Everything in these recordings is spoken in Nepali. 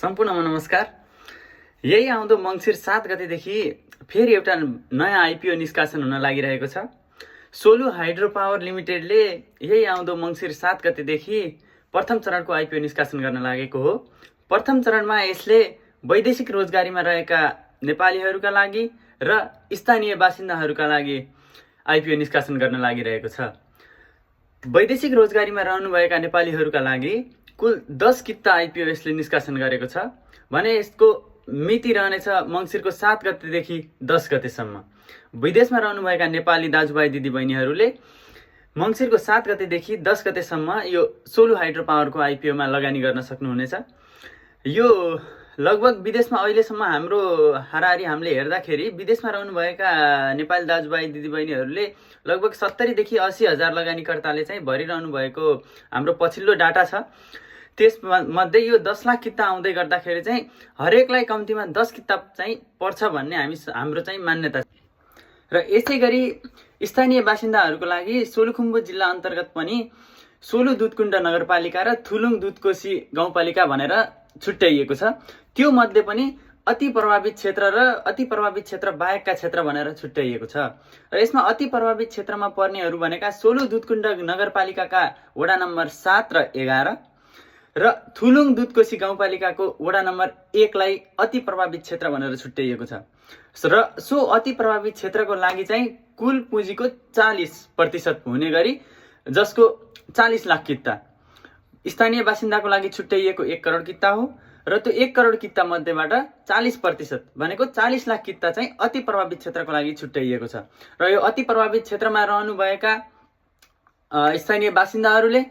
सम्पूर्णमा नमस्कार। यही आउँदो मङ्सिर 7 गतेदेखि फेरि एउटा नयाँ आइपिओ निष्कासन हुन लागिरहेको छ। सोलु हाइड्रो पावर लिमिटेडले यही आउँदो मङ्सिर 7 गतेदेखि प्रथम चरणको आइपिओ निष्कासन गर्न लागेको हो। प्रथम चरणमा यसले वैदेशिक रोजगारीमा रहेका नेपालीहरूका लागि र स्थानीय बासिन्दाहरूका लागि आइपिओ निष्कासन गर्न लागिरहेको छ। वैदेशिक रोजगारीमा रहनुभएका नेपालीहरूका लागि कुल 10 किता आइपिओ यसले निष्कासन गरेको छ भने यसको मिति रहनेछ मङ्सिरको 7 गतेदेखि 10 गतेसम्म। विदेशमा रहनुभएका नेपाली दाजुभाइ दिदीबहिनीहरूले मङ्सिरको 7 गतेदेखि 10 गतेसम्म यो सोलु हाइड्रो पावरको आइपिओमा लगानी गर्न सक्नुहुनेछ। यो लगभग विदेशमा अहिलेसम्म हाम्रो हाराहारी हामीले हेर्दाखेरि विदेशमा रहनुभएका नेपाली दाजुभाइ दिदीबहिनीहरूले लगभग 70 देखि 80 हजार लगानीकर्ताले चाहिँ भरिरहनु भएको हाम्रो पछिल्लो डाटा छ। त्यसमध्ये यो 10 लाख किता आउँदै गर्दाखेरि चाहिँ हरेकलाई कम्तीमा 10 किता चाहिँ पर्छ भन्ने हाम्रो चाहिँ मान्यता छ। र यसै गरी स्थानीय बासिन्दाहरूको लागि सोलुखुम्बु जिल्ला अन्तर्गत पनि सोलु दुधकुण्ड नगरपालिका र थुलुङ दुधकोशी गाउँपालिका भनेर छुट्याइएको छ। त्यो मध्ये पनि अति प्रभावित क्षेत्र र अति प्रभावित क्षेत्र बाहेकका क्षेत्र भनेर छुट्याइएको छ। र यसमा अति प्रभावित क्षेत्रमा पर्नेहरू भनेका सोलु दुधकुण्ड नगरपालिकाका वडा नम्बर 7 र 11 र थुलुङ दुधकोशी गाउँपालिकाको वडा नम्बर 1 लाई अति प्रभावित क्षेत्र भनेर छुट्याइएको छ। र सो अति प्रभावित क्षेत्रको लागि चाहिँ कुल पुँजीको 40% हुने गरी जसको 40 लाख किता स्थानीय बासिन्दाको लागि छुट्याइएको 1 करोड किता हो। र त्यो 1 करोड किता मध्येबाट 40% भनेको 40 लाख किता चाहिँ अति प्रभावित क्षेत्रको लागि छुट्याइएको छ। र यो अति प्रभावित क्षेत्रमा रहनुभएका स्थानीय बासिन्दाहरूले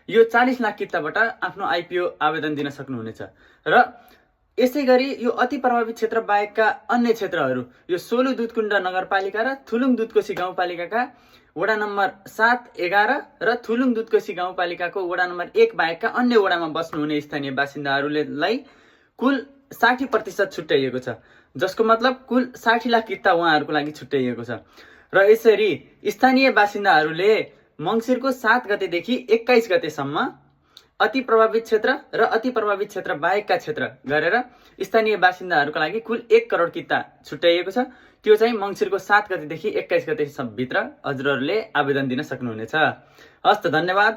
यो 40 लाख किताबाट आफ्नो आइपिओ आवेदन दिन सक्नुहुनेछ। र यसै गरी यो अति प्रभावित क्षेत्र बाहेकका अन्य क्षेत्रहरू यो सोलु दुधकुण्ड नगरपालिका र थुलुङ दुधकोशी गाउँपालिकाका वडा नम्बर 7, 11 र थुलुङ दुधकोशी गाउँपालिकाको वडा नम्बर 1 बाहेकका अन्य वडामा बस्नुहुने स्थानीय बासिन्दाहरूलाई कुल 60% छुट्याइएको छ, जसको मतलब कुल 60 लाख किता उहाँहरूको लागि छुट्याइएको छ। र यसरी स्थानीय बासिन्दाहरूले मङ्सिरको 7 गतेदेखि 21 गतेसम्म अति प्रभावित क्षेत्र र अति प्रभावित क्षेत्र बाहेकका क्षेत्र गरेर स्थानीय बासिन्दाहरूका लागि कुल 1 करोड किता छुट्याइएको छ। त्यो चाहिँ मङ्सिरको 7 गतेदेखि 21 गतेसम्म भित्र हजुरहरूले आवेदन दिन सक्नुहुनेछ। हस्त, धन्यवाद।